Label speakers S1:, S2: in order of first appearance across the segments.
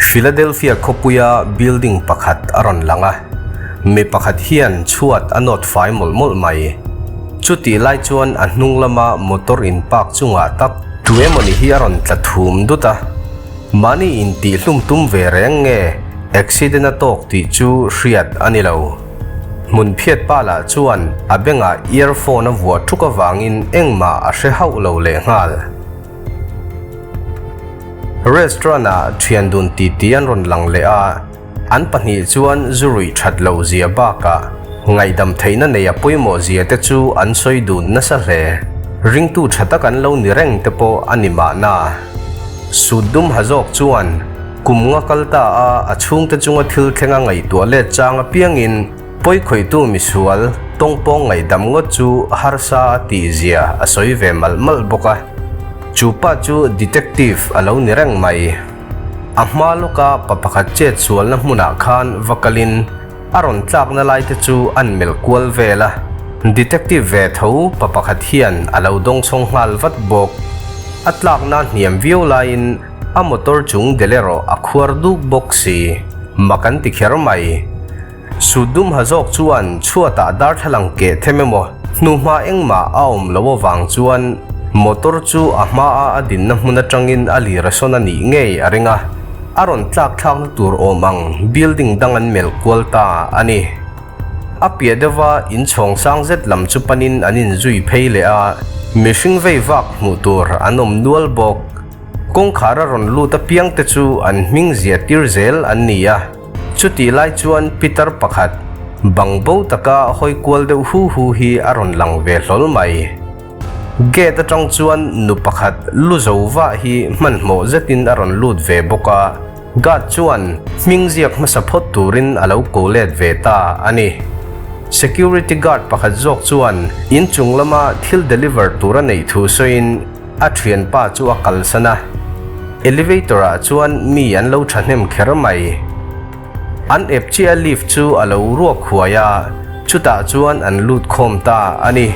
S1: Philadelphia khawpuia building pakhat a rawn lang a, mi pakhat hian chhuat a nawt fai mawlh mawlh mai. Chutih lai chuan a hnung lama motor in park chungah tak tu emawni hi a rawn tla thum dut a. Mahni intihhlum tum ve reng nge accident a tawk tih chu hriat a ni lo. Hmun phiat pa lah chuan a bengah earphone a vuah thuk avangin engmah a hre hauh lo lehnghal. Restaurant ah thian dun titi an rawn lang leh a, an pahnih chuan zu ruih that loh zia bakah ngaihdam theihna nei a pawimawh zia te chu an sawi dun nasa hle. Ringtu tha tak an lo ni reng te pawh a ni mahna. Sut dum ha zawk chuan kum nga kal ta a a chhungte chunga thil thleng a ngaihtuah let chang apiangin Pawikhawihtu misual tawngpawng ngaihdam ngawt chu harsa a tih zia a sawi ve malh malh bawk a, chu pa chu detective a lo ni reng mai. A hma lawka pa pakhat chet sualna hmunah khan va kalin a rawn tlakna lai te chu an melh kual vel a, detective ve tho pa pakhat hian a lo dawngchhawng nghal vat bawk. A tlakna hniam viau laiin a motor chung del erawh a khuar duk bawk si, mak an ti kher mai. Sut dum ha zawk chuan chhuatah darthlalang keh them emaw hnuhma engmah a awm loh avang chuan motor chu a hmaa a dinna hmun atangin a lir a sawn a nih ngei a ring a, a rawn tlak thlakna tur awm ang building dang an melh kual ta a ni. A piah deuha inchhawng sang zet lam chu panin an inzui phei leh a, mihring vei vak hmuh tur an awm nual bawk. Kawngkhar a rawn lut apiang te chu an hming ziah tir zel an ni a. Chutih lai chuan pitar pakhat, bang bo taka hawi kual deuh hu hu hi a rawn lang ve hlawl mai. Gate atang chuan nu pakhat lu zo vah hi hmanhmawh zetin a rawn lut ve bawk a, guard chuan hming ziak hmasa phawt turin a lo ko let ve ta a ni. Security guard pakhat zawk chuan inchung lama thil deliver tur a neih thu sawiin a thianpa chu a kalsan a, elevator ah chuan mi an lo thahnem kher mai. An ep chiah lift chu a lo ruak huai a, chutah chuan an lut khawm ta a ni.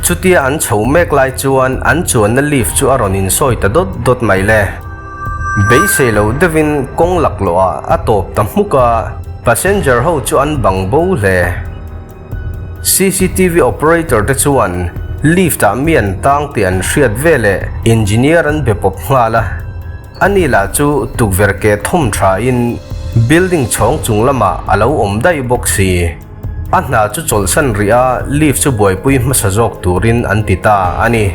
S1: Chutia an chho mek lai chuan an chuanna lift chu a rawn insawi ta dawt dawt mai le. Beisei lo deuhin kawng laklawh ah a tawp ta hmuk a, passenger ho chu an bang bo hle. Cctv operator te chuan lift ah mi an tang tih an hriat veleh engineer an be pawp nghal a. Ani lah chu tukverh ke thawm tha in building chhawng chung lamah a lo awm daih bawk si. A hna chu chawlhsan rih a, lift chu buaipui hmasa zawk turin an ti ta a ni.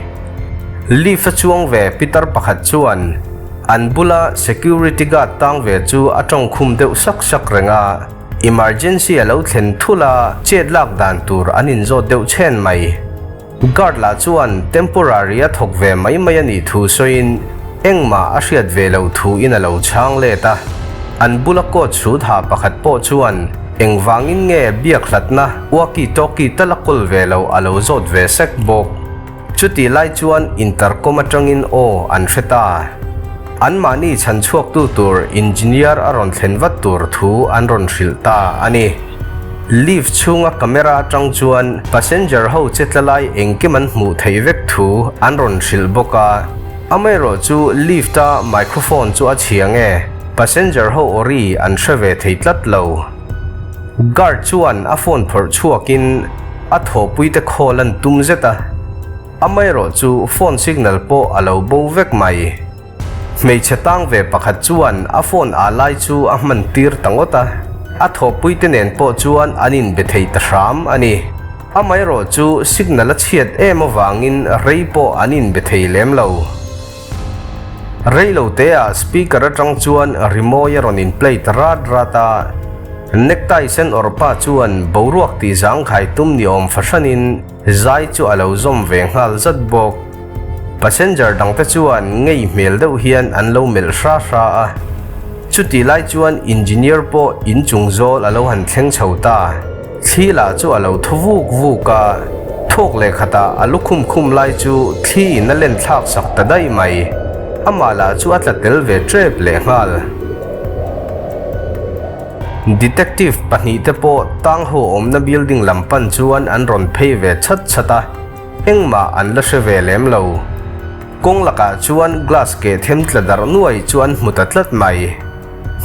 S1: Lift a chuang ve pitar pakhat chuan an bula security guard tang ve chu a tawngkhum deuh sak sak reng a, emergency a lo thlen thul a, chet lak dan tur an inzawt deuh chhen mai. Guard lah chuan temporary a thawk ve mai mai a nih thu sawiin engmah a hriat ve loh thu in a lo chhang let a. An bula coat chhut ha pakhat pawh chuan engvangin nge biak hlatna walkie talkie tal a kawl ve loh a lo zawt ve sek bawk. Chutih lai chuan intercom atangin aw an hre ta. Anmahni chhan chhuaktu tur engineer a rawn thlen vat tur thu an rawn hrilh ta a ni. Lift chhunga camera atang chuan passenger ho che tla lai engkim an hmuh theih vek thu an rawn hrilh bawk a. Amaherawh chu lift a microphone chu a chhia nge passenger ho awri an hre ve thei tlat lo. Guard chuan a phone phawrh chhuakin a thawhpui te call an tum zet a. Amaherawh chu phone signal pawh a lo bo vek mai. Hmeichhe tang ve pakhat chuan a phone ah lai chu a hman tir ta ngawt a, a thawhpui te nen pawh chuan an inbe thei ta hram a ni. Amaherawh chu signal a chhiat em avangin rei pawh an inbe thei lem lo. Rei lo te ah speaker atang chuan rimawi a rawn in play ta rat rat a, necktie sen awrh pa chuan boruak tih zangkhai tum ni awm fahranin zai chu a lo zawm ve nghal zat bawk. Passenger dangte chuan ngei hmel deuh hian an lo melh hra hra a, chutih lai chuan engineer pawh inchung zawl a lo han thleng chho ta. Thli lah chu a lo thu vuk vuk a, thawk leh khatah a lukhum khum lai chu thli in a len thlak sak ta daih mai. Amah lah chu a tla tel ve tep lehnghal. Detective pahnihte pawh tang ho awmna building lam pan chuan an rawn phei ve chhat chhat a, engmah an la hre ve lem lo. Kawng lakah chuan glass keh them tla darh nuai chu an hmu ta tlat mai.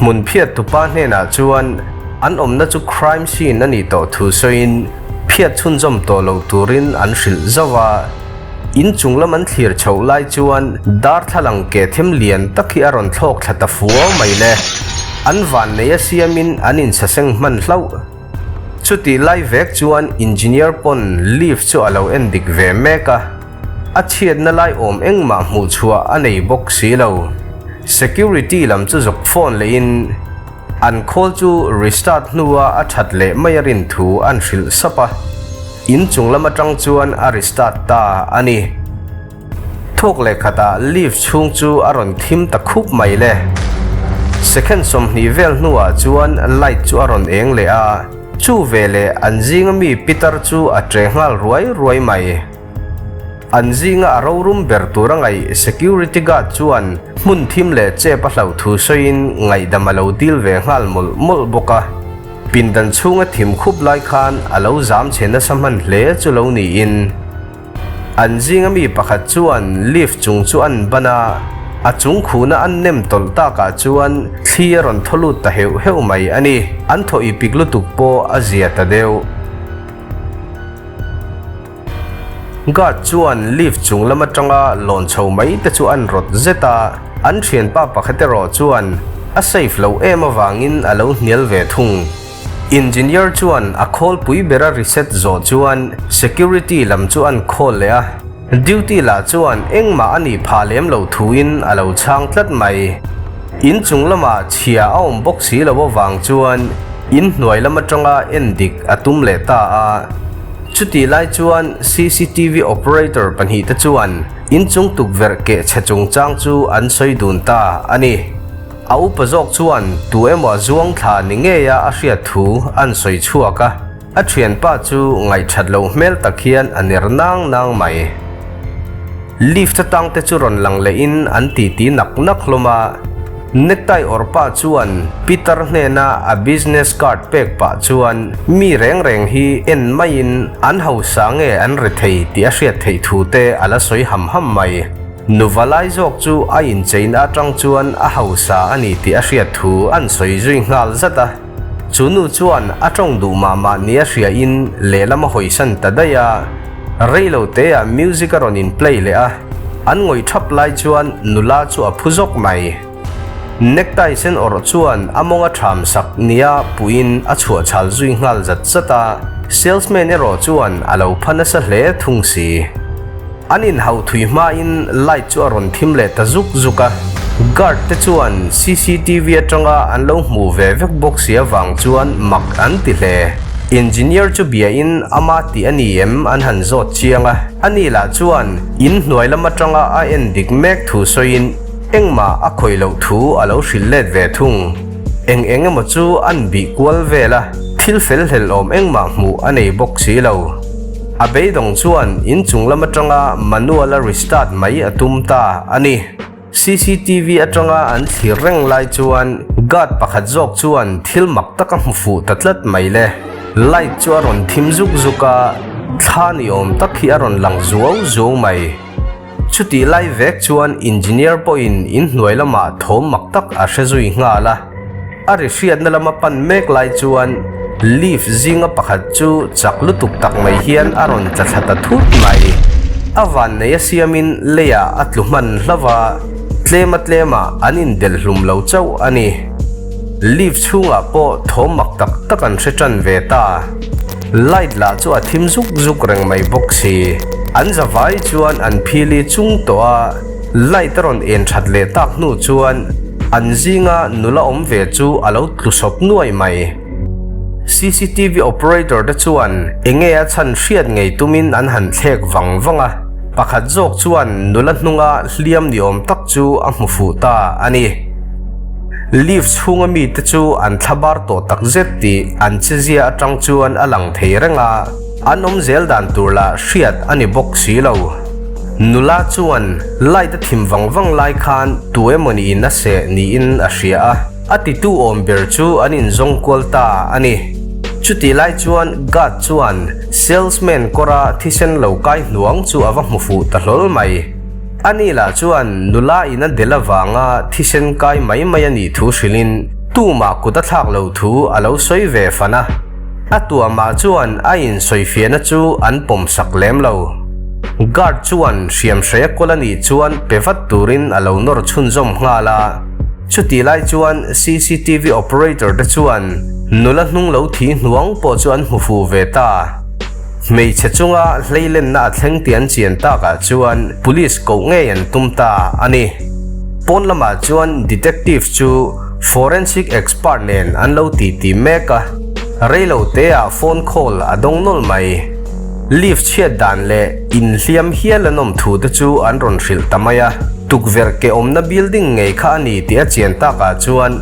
S1: Hmun phiat tupa hnenah chuan an awmna chu crime scene a nih tawh thu sawiin phiat chhunzawm tawh lo turin an hrilh zauh a. In chung lam an thlir chhoh lai chuan darthlalang keh them lian tak hi a rawn thlawk thla ta fuau mai le. An vannei a siamin an insaseng hman hlauh. Chutih lai vek chuan engineer pawn lift chu a lo en dik ve mek a. A chhiatna lai awm engmah hmuh chhuah a nei bawk si lo. Security lam chu zawk phone lehin an khawl chu restart hnua a that leh mai a rin thu an hrilh sap a. In chung lam atang chuan a restart ta a ni. Thawk leh khatah lift chhung chu a rawn thim ta khup mai le. Second 20 vel hnuah chuan light chu a rawn eng leh a. Chu veleh an zinga mi pitar chu a che nghal ruai ruai mai. An zinga a rorum ber tur a ngaih security guard chuan hmun thim leh chep a hlauh thu sawiin ngaihdam a lo dil ve nghal mawlh mawlh bawk a. Pindan chhunga thim khup lai khan a lo zam chhe nasa hman hle chu lo niin an zinga mi pakhat chuan lift chung chu an ban a, a chung khuhna an nem tawlh takah chuan thli a rawn thaw lut ta heuh heuh mai a ni. An thaw ipik lutuk pawh a zia ta deuh. Guard chuan lift chung lam atanga lawn chho mai te chu an rawt zet a, an thianpa pakhat erawh chuan a safe loh em avangin a lo hnial ve thung. Engineer chuan a khawlpui bera reset zawh chuan security lam chu an khawl leh a, duty lah chuan engmah a nih phah lem loh thuin a lo chhang tlat mai. In chung lamah chhia a awm bawk si lo avang chuan in hnuai lam atanga en dik a tum leh ta a. Chutih lai chuan cctv operator pahnihte chuan inchung tukverh keh chhe chungchang chu an sawi dun ta a ni. A upa zawk chuan tu emaw a zuang thla ni ngeia a hriat thu an sawi chhuak a, a thianpa chu ngaihthat loh hmel tak hian a ner nang nang mai. Lift atang te chu rawn lang lehin an titi nak nak hlawm a. Necktie awrh pah chuan Peter hnena a business card pek pah chuan mi reng reng hi en maiin an hausa nge an ri thei tih a hriat theih thu te a la sawi ham ham mai. Nuva lai zawk chu a incheina atang chuan a hausa a ni tih a hriat thu an sawi zui nghal zat a. Chu nu chuan a tawng duh mah mah nia hriain lehlam a hawisan ta daih a. Rei lo teah music a rawn in play leh a, an ngawih thap lai chuan nula chu a phu zawk mai. Necktie sen awrh chuan a mawng a tham sak nia puiin a chhuah chhal zui nghal zat zat a, salesman erawh chuan a lo pha nasa hle thung si. An inhauh thui hmain light chu a rawn thim leh ta zuk zuk a, guard te chuan cctv atanga an lo hmuh ve vek bawk si avang chuan mak an ti hle. Engineer chu biain ama tih a ni em an han zawt chiang a, ani lah chuan in hnuai lam atanga a en dik mek thu sawiin engmah a khawih loh thu a lo hrilh let ve thung. Eng eng emaw chu an bih kual vel a, thil fel hlel awm engmah hmuh a nei bawk si lo. A beidawng chuan in chung lam atanga manual a restart mai a tum ta a ni. Cctv atanga an thlir reng lai chuan guard pakhat zawk chuan thil mak tak a hmu fuh ta tlat mai le. Light chu a rawn thim zuk zuk a, thla ni awm tak hi a rawn lang zuau zuau mai. Chutih lai vek chuan engineer pawhin in hnuai lamah thawm mak tak a hre zui nghal a. A ri hriatna lama pan mek lai chuan lift zinga pakhat chu chak lutuk tak mai hian a rawn tla thla ta thut mai. A vannei a siamin leiah a tlu hman hlauh a, tlema tlemah an indelh hlum lo chauh a ni. Lift chhungah pawh thawm mak tak tak an hre tan ve ta. Light lah chu a thim zuk zuk reng mai bawk si. An zavai chuan an phili chung tawh a, light a rawn en that leh tak hnu chuan an zinga nula awm ve chu a lo tlu sawp nuai mai. Cctv operator te chuan enge a chhan hriat ngei tumin an han thlek vang vang a, pakhat zawk chuan nula hnunga hliam ni awm tak chu a hmu fuh ta a ni. Lift chhunga mite chu an thlabar tawh tak zet tih an chezia atang chuan a lang thei reng a, an awm zel dan tur lah hriat a ni bawk si lo. Nula chuan light a thim vang vang lai khan tu emawni in a seh niin a hria a, a titu awm ber chu an inzawng kual ta a ni. Chutih lai chuan guard chuan salesman kawra thisen lo kai hnuang chu a va hmu fuh ta hlawl mai. Ani lah chuan nula in a del avanga thisen kai mai mai a nih thu hrilhin tumah kut a thlak lo thu a lo sawi ve fan a. A tuamah chuan a insawifiahna chu an pawm sak lem lo. Guard chuan hriamhrei a kawl a nih chuan pe vat turin a lo nawr chhunzawm nghal a. Chutih lai chuan cctv operator te chuan nula hnung lo thi hnuang pawh chu an hmu fuh ve ta. Hmeichhe chunga hleilenna a thleng tih an chian takah chuan police koh ngei an tum ta a ni. Pawn lamah chuan detective chu forensic expert nen an lo titi mek a, reilo teah phone call a dawng nawlh mai. Lift chhiat dan leh inhliam hial an awm thu te chu an rawn hrilh ta mai a, tukverh ke awmna building ngei kha a ni tih a chian takah chuan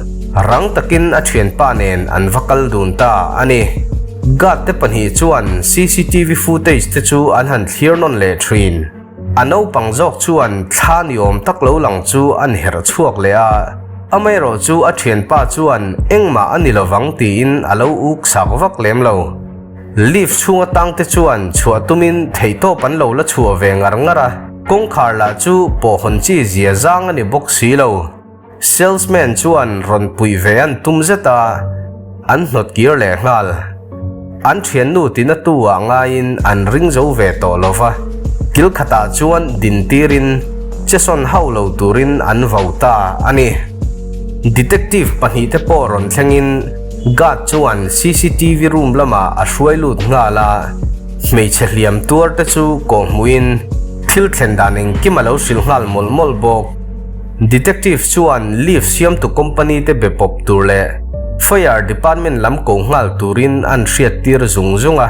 S1: rang takin a thianpa nen an va kal dun ta a ni. Guard te pahnih chuan cctv footage te chu an han thlir nawn leh thin. A naupang zawk chuan thla ni awm tak lo lang chu an herh chhuak leh a, amaherawh chu a thianpa chuan engmah a ni lovang tiin a lo uk sak vak lem lo. Lift chhung atang te chuan chhuah tumin theihtawp an lo la chhuah ve ngar ngar a, kawngkhar lah chu pawhhawn chi zia zang a ni bawk si lo. Salesman chuan rawn puih ve an tum zet a, an hnawt kir leh nghal. An thiannu tina tu ah ngaiin an ring zo ve tawh lo va, kil khatah chuan din tirin chesawn hauh lo turin an vau ta a ni. Detective pahnihte pawh rawn thlengin guard chuan cctv room lamah a hruai lut nghal a, hmeichhe hliam tuar te chu kawhhmuhin thil thlen dan engkim a lo hrilh nghal mawlh mawlh bawk. Detective chuan lift siamtu company te be pawp tur leh Fire Department lam ko nghal turin an hriat tir zung zung a,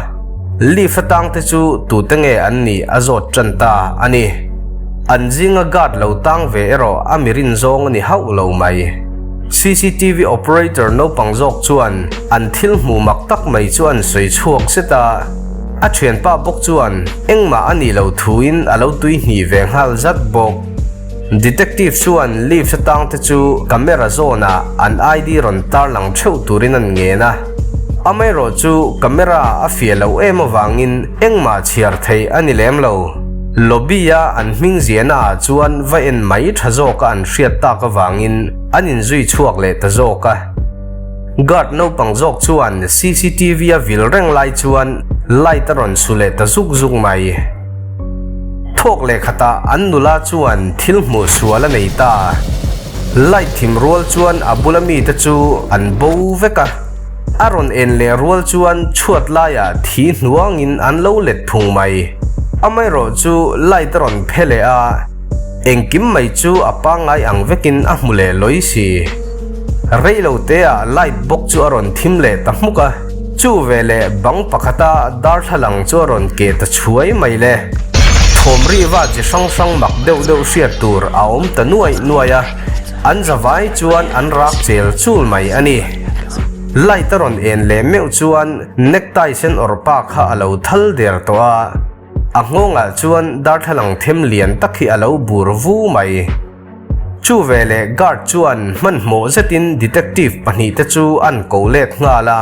S1: lift atang te chu tute nge an nih a zawt tan ta a ni. An zinga guard lo tang ve erawh a mi rin zawng a ni hauh lo mai. Cctv operator naupang zawk chuan an thil hmuh mak tak mai chu an sawi chhuak zet a, a thianpa bawk chuan engmah a nih loh thuin a lo tui hnih ve nghal zat bawk. Detective chuan lift atang te chu camera zawnah an ID rawn tarlang theuh turin an ngen a. Amaherawh chu camera a fiah loh em avangin engmah chhiar theih a ni lem lo. Lobby a an hming ziahna ah chuan va en mai tha zawka an hriat tak avangin an inzui chhuak leh ta zawk a. Guard naupang zawk chuan cctv a vil reng lai chuan light a rawn su leh ta zuk zuk mai. Thawk leh khatah an nula chuan thil hmuh sual a nei ta. Light thim rual chuan a bula mite chu an bo vek a. A rawn en leh rual chuan chhuat laiah thi hnuangin an lo let phung mai. Amaherawh chu light a rawn phe leh a. Engkim mai chu a pangngai ang vekin a hmu leh lawi si. Rei lo teah light bawk chu a rawn thim leh ta hmuk a, chu veleh bang pakhata darthlalang chu a rawn keh ta chhuai mai le. Thawm riva chi hrang hrang mak deuh deuh hriat tur a awm ta nuaih nuaih a, an zavai chuan an rak chel chul mai a ni. Light a rawn en leh meuh chuan necktie sen awrh pa kha a lo thal der tawh a. A nghawngah chuan darthlalang them lian tak hi a lo bur vu mai. Chu veleh guard chuan hmanhmawh zetin detective pahnihte chu an ko let nghal a.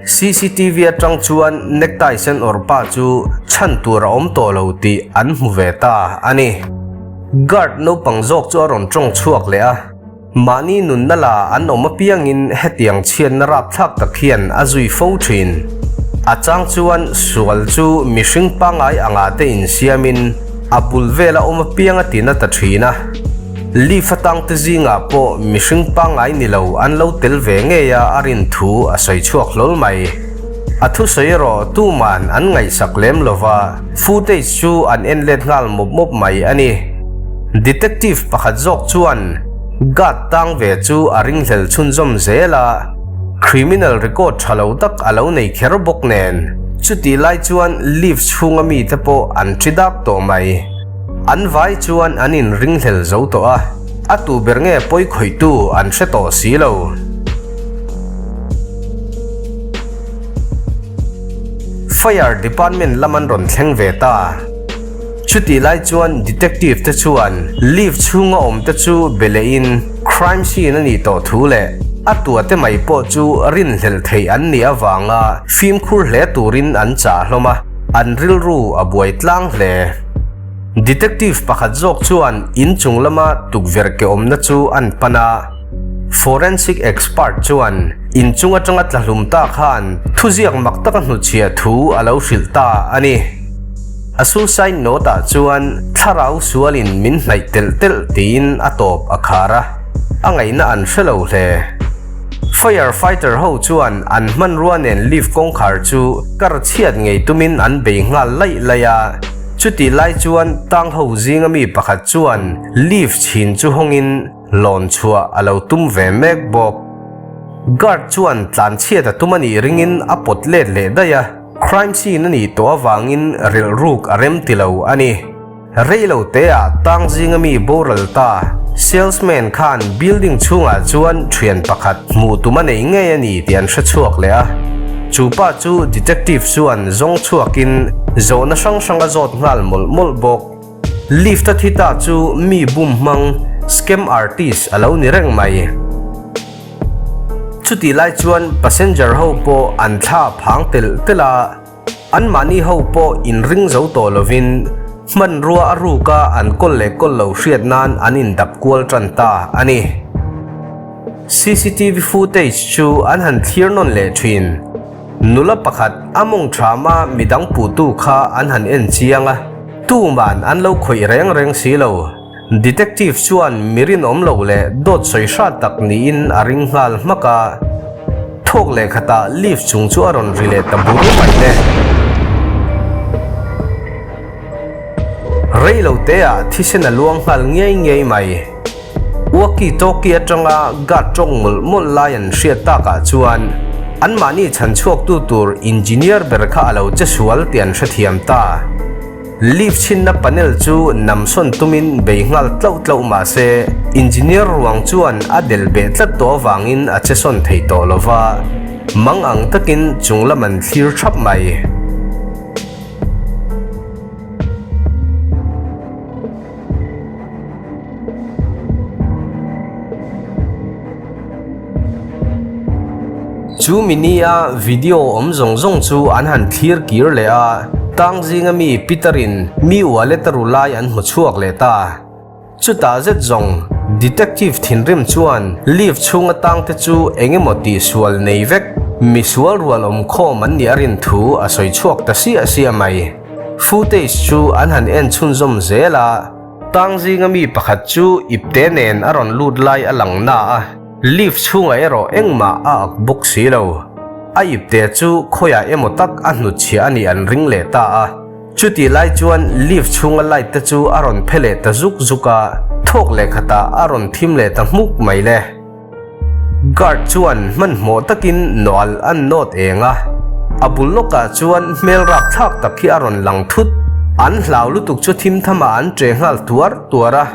S1: Cctv atang chuan necktie sen awrh pa chu chhan tur a awm tawh lo tih an hmu ve ta a ni. Guard naupang zawk chu a rawn tawng chhuak leh a. Mahni nunna la an awm apiangin hetiang chhiatna rapthlak tak hian a zui fo thin. A chang chuan sual chu mihring pangngai anga te insiamin a bul vela awm apiang a tina ta thin a. Leaf atang te zingah pawh mihring pangngai ni lo an lo tel ve ngei a a rin thu a sawi chhuak hlawl mai. A thusawi erawh tuman an ngaihsak lem lova footage chu an en let nghal mawp mawp mai a ni. Detective pakhat zawk chuan guard tang ve chu a ringhlel chhunzawm zel a, criminal record tha lo tak a lo nei kher bawk nen, chutih lai chuan lift chhunga mite pawh an thi dak tawh mai. An vai chuan an in ringhlel zo tawh a, a tu ber nge pawi khawihtu an hre tawh si lo. Fire department lam an rawn thleng ve ta. Chutih lai chuan detective te chuan lift chhunga awm te chu be lehin crime scene a nih tawh thu leh a tua te mai pawh chu rinhlelh theih an nih avanga fimkhur hle turin an chah hlawm a, an rilru a buai tlang hle. Detective pakhat zawk chuan inchung lama tukverh ke awmna chu an pan a. Forensic expert chuan inchung atanga tlahlum ta khan thuziak mak taka hnutchhiah thu a lo hrilh ta a ni. A suicide note ah chuan thlarau sualin min hnaih telh telh tiin a tawp a khar a, a ngaihna an hre lo hle. Fire fighter ho chuan an hmanrua nen lift kawngkhar chu kar chhiat ngei tumin an bei nghal laih laih a, chutih lai chuan tang ho zinga mi pakhat chuan lift chhin chu hawngin lawn chhuah a lo tum ve mek bawk. Guard chuan tlanchhiat a tum a nih ringin a pawt let leh daih a. Crime scene a nih tawh avangin rilruk a rem ti lo a ni. Rei lo teah tang zinga mi boral ta salesman khan building chhungah chuan thian pakhat hmuh tum a nei ngei a ni tih an hre chhuak leh a. Chu pa chu detective chuan zawng chhuakin zawhna hrang hrang a zawt nghal mawlh mawlh bawk. Lift a thi ta chu mi bum hmang scam artist a lo ni reng mai. Chutih lai chuan passenger ho pawh an thla phang telh telh a, anmahni ho pawh inring zo tawh lovin hmanrua a ruka an kawl leh kawl lo hriat nan an indap kual tan ta a ni. Cctv footage chu an han thlir nawn leh thin. Nula pakhat a mawng thama midang puhtu kha an han en chiang a, tuman an lo khawih reng reng si lo. Detective chuan mi rinawm lo leh dawt sawi hrat tak niin a ring nghal hmak a, thawk leh khatah lift chung chu a rawn ri leh ta bur mai le. Rei lo teah thisen a luang nghal ngei ngei mai. Walkie talkie atanga guard tawng mawlh mawlh lai an hriat takah chuan anmahni chhan chhuaktu tur engineer ber kha a lo che sual tih an hrethiam ta. Lift chhinna panel chu namsawn tumin bei nghal tlauh tlauh mah se, engineer ruang chuan a del beh tlat tawh avangin a che sawn thei tawh lo va, mang ang takin chung lam an thlir thap mai. Chu mini a video awm zawng zawng chu an han thlir kir leh a, tang zinga mi Peter-in mi wallet a ru lai an hmu chhuak leh ta. Chutah zet zawng detective thinrim chuan lift chhunga tangte chu eng emaw tihsual nei vek, misual rual awm khawm an nih a rin thu a sawi chhuak ta siah siah mai. Footage chu an han en chhunzawm zel a. Tang zinga mi pakhat chu ipte nen a rawn lut lai a lang na a, lift chhungah erawh engmah a ak bawk si lo. A ipte chu khawiah emaw tak a hnutchhiah a nih an ring leh ta a. Chutih lai chuan lift chhunga light te chu a rawn phe leh ta zuk zuk a, thawk leh khatah a rawn thim leh ta hmuk mai le. Guard chuan hmanhmawh takin nawlh an nawt eng a, a bul lawkah chuan hmel rapthlak tak hi a rawn lang thut. An hlau lutuk chu thim thamah an che nghal tuar tuar a,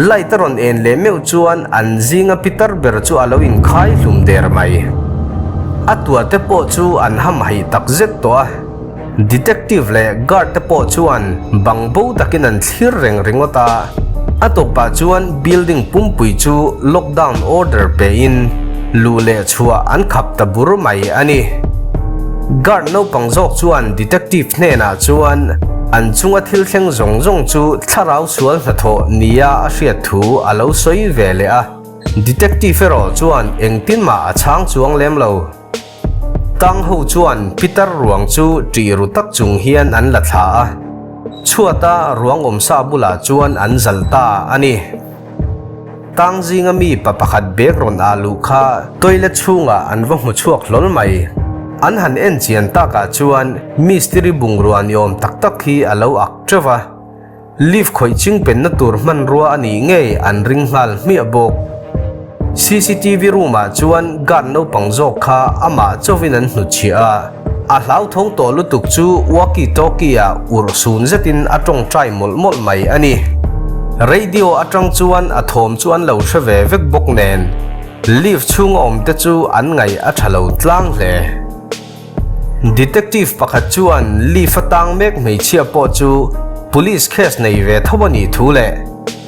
S1: light a rawn en leh meuh chuan an zinga pitar ber chu a lo inkhai hlum der mai. A tuate pawh chu an hamhaih tak zet tawh a. Detective leh guard te pawh chuan bang bo takin an thlir reng ringawt a, a tawpah chuan building pumpui chu lockdown order pein luh leh chhuah an khap ta bur mai a ni. Guard naupang zawk chuan detective hnenah chuan an chunga thil thleng zawng zawng chu thlarau sual hnathawh nia a hriat thu a lo sawi ve leh a, detective erawh chuan engtin mah a chhang chuang lem lo. Tang ho chuan pitar ruang chu ṭih ru tak chung hian an la thla a, chhuata ruang awmsa bulah chuan an zal ta a ni. Tang zinga mi pa pakhat bag rawn ah luh kha toilet chhungah an va hmu chhuak hlawl mai. An han en chian takah chuan mistiri bungrua ni awm tak tak hi a lo ak ṭeuh va. Lift khawih chingpenna tur hmanrua a nih ngei an ring nghal hmiah bawk. Cctv room ah chuan guard naupang zawk kha amah chauhin an hnutchhiah a, a hlauthawng tawh lutuk chu walkie talkie ah urh sun zetin a tawngtai mawlh mawlh mai a ni. Radio atang chuan a thawm chu an lo hre ve vek bawk nen lift chhunga awm te chu an ngaih a tha lo tlang hle. Detective pakhat chuan lift a tang mek hmeichhia pawh chu. Police case nei ve tho a nih thu leh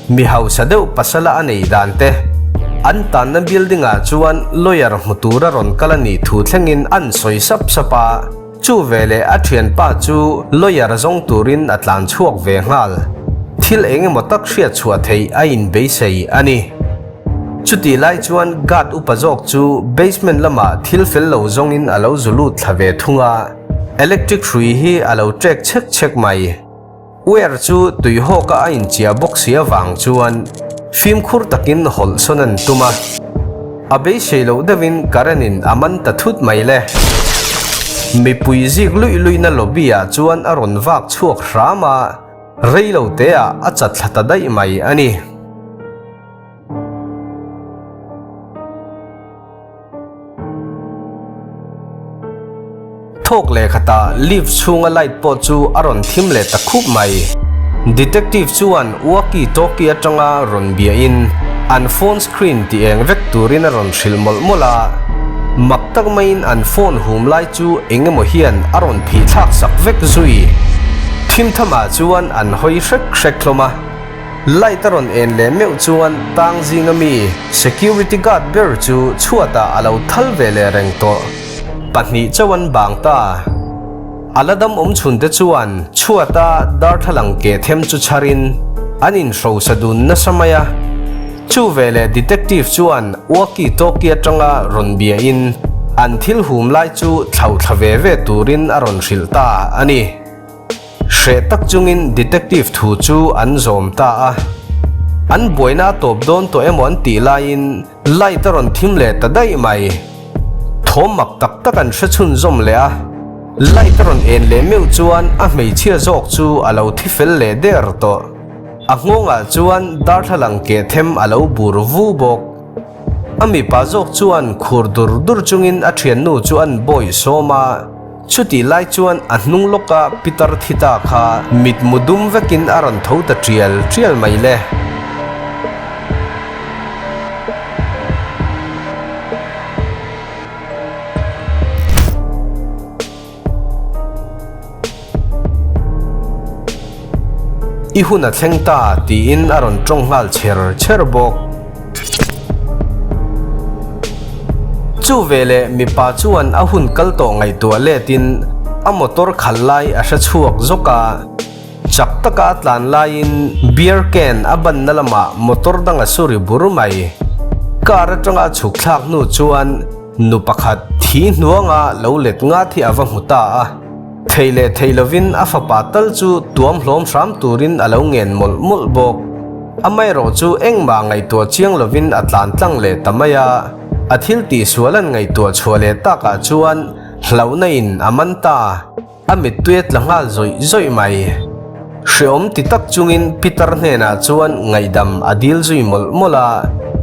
S1: mi hausa deuh pasala a nei dan te, an tanna building ah chuan lawyer hmu tura rawn kal a nih thu thlengin an sawi sap sap a, chu veleh a thianpa chu lawyer zawng turin a tlan chhuak ve nghal. Thil eng emaw tak hriat chhuah theih a inbeisei a ni. Chutih lai chuan guard upa zawk chu basement lamah thil fel lo zawngin a lo zu lut thla ve thung a. Electric hrui hi a lo trek chhek chhek mai. Wire chu tui hawka a inchia bawk si avang chuan fimkhur takin hawlh sawn an tum a. A beisei loh deuhin current in a man ta thut mai le. Mipui zik luih luihna lobby ah chuan a rawn vak chhuak hram a, rei lo te ah a chat thla ta daih mai a ni. Thawk leh khatah lift chhunga light pawh chu a rawn thim leh ta khup mai. Detective chuan walkie talkie atanga rawn biahin an phone screen ti eng vek turin a rawn hrilh mawlh mawlh a. Mak tak maiin an phone hum lai chu eng emaw hian a rawn phih thlak sak vek zui. Thim thamah chuan an hawi hrek hrek hlawm a. Light a rawn en leh meuh chuan tang zinga mi security guard ber chu chhuatah a lo thal ve leh reng tawh. Pahnih chauh an bang ta. A la dam awm chhun te chuan chhuata darthlalang keh them chu chharin an inhrosa dun nasa mai a. Chu veleh detective chuan walkie talkie atanga rawn biahin an thil hum lai chu thlauhthla ve ve turin a rawn hrilh ta a ni. Hreh tak chungin detective thu chu an zawm ta a. An buaina a tawp dawn tawh emaw an tih laiin light a rawn thim leh ta daih mai. Thawm mak tak tak an hre chhunzawm leh a. Light a rawn en leh meuh chuan a hmeichhia zawk chu a lo thi fel leh der tawh. A nghawngah chuan darthlalang keh them a lo bur vu bawk. A mipa zawk chuan khur dur dur chungin a thiannu chu an bawih sawm a. Chutih lai chuan a hnung lawka Peter thi ta kha mitmu dum vekin a rawn tho ta tial tial mai le. I hun a thleng ta tiin a rawn tawng nghal chher chher bawk. Chu veleh mipa chuan a hun kal tawh ngaihtuah letin a motor khalh lai a hre chhuak zawk a. Chak taka a tlan laiin beer can a banna lamah motor dang a su ri bur mai. Car atanga a chhuk thlak hnu chuan nu pakhat thi hnuanga lo let ngat hi a va hmu ta a. Thei leh thei lovin a fapa tal chu tuam hlawm hram turin a lo ngen mawlh mawlh bawk. Amaherawh chu engmah ngaihtuah chiang lovin a tlan tlang leh ta mai a, a thil tihsual an ngaihtuah chhuah leh takah chuan hlauhna in a man ta, a mittui a tla nghal zawih zawih mai. Hreawm ti tak chungin Peter hnenah chuan ngaihdam a dil zui mawlh mawlh a,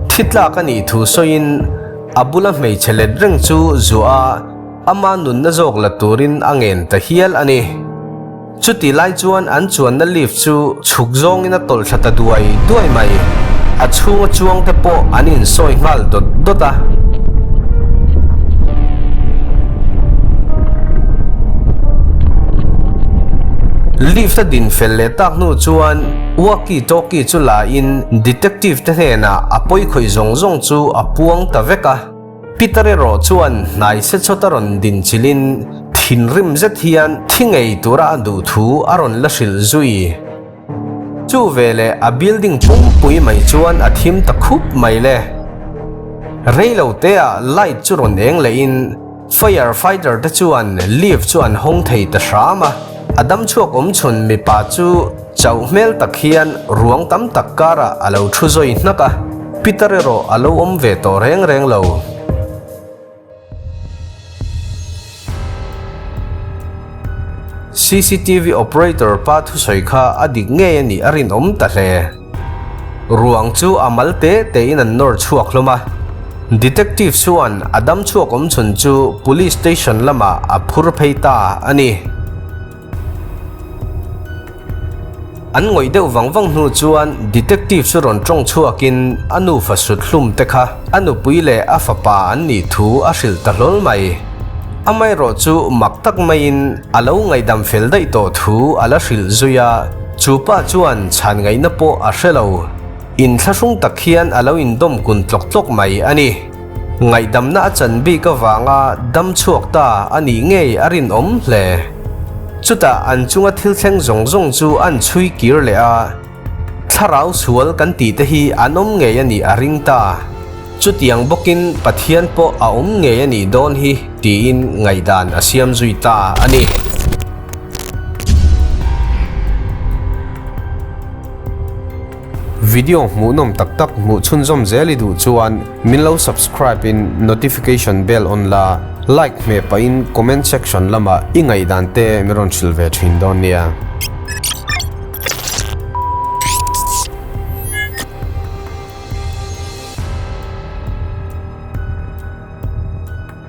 S1: thi tlak a nih thu sawiin a bula hmeichhe let reng chu zuah a, Ama nunna zawk la turin a ngen ta hial a ni. Chuti lai chuan an chuanna lift chu chhuk zawngin a tawlh thla ta duai duai mai. A chhunga chuangte pawh an insawi nghal dawt dawt a. Lift a din fel leh tak hnu chuan walkie talkie chu la in detective te hnenah a pawi khawih zawng zawng chu a puang ta vek a. Peter erawh chuan hnai se chawt a rawn din chilhin thinrim zet hian thi ngei tura a duh thu a rawn la hrilh zui. Chu veleh a building pumpui mai chuan a thim ta khup mai le. Reilo teah light chu rawn eng lehin fire fighter te chuan lift chu an hawng thei ta hram a, a damchhuak awmchhun mipa chu Chauh hmel tak hian ruang tam tak karah a lo thu zawi hnak a, Peter erawh a lo awm ve tawh reng reng lo. Cctv operator pa thusawi kha a dik ngei a nih a rinawm ta hle. Ruang chu a mal te tein an nawr chhuak hlawm a, Detective chuan a dam chhuak awm chhun chu Police Station lamah a phur phei ta a ni. An ngawih deuh vang vang hnu chuan detective chu rawn tawng chhuakin a nufa sut hlum te kha a nupui leh a fapa an nih thu a hrilh ta hlawl mai. Amaherawh chu mak tak maiin a lo ngaihdam fel daih tawh thu a la hrilh zui a. Chu pa chuan chhan ngaihna pawh a hre lo. Inthlahrung tak hian a lo indawm kun tlawk tlawk mai a ni. Ngaihdamna a chan bik avanga dam chhuak ta a nih ngei a rinawm hle. Chutah an chunga thil thleng zawng zawng chu an chhui kir leh a. Thlarau sual kan tih te hi an awm ngei a nih a ring ta. Chutiang bawkin Pathian pawh a awm ngei a nih dawn hi tiin ngaihdan a siam zui ta a ni. Video hmuhnawm tak tak hmuh chhunzawm zel i duh chuan min lo subscribe in notification bell on la, like hmeh pahin comment section lamah i ngaihdan te min rawn hrilh ve thin dawn nia.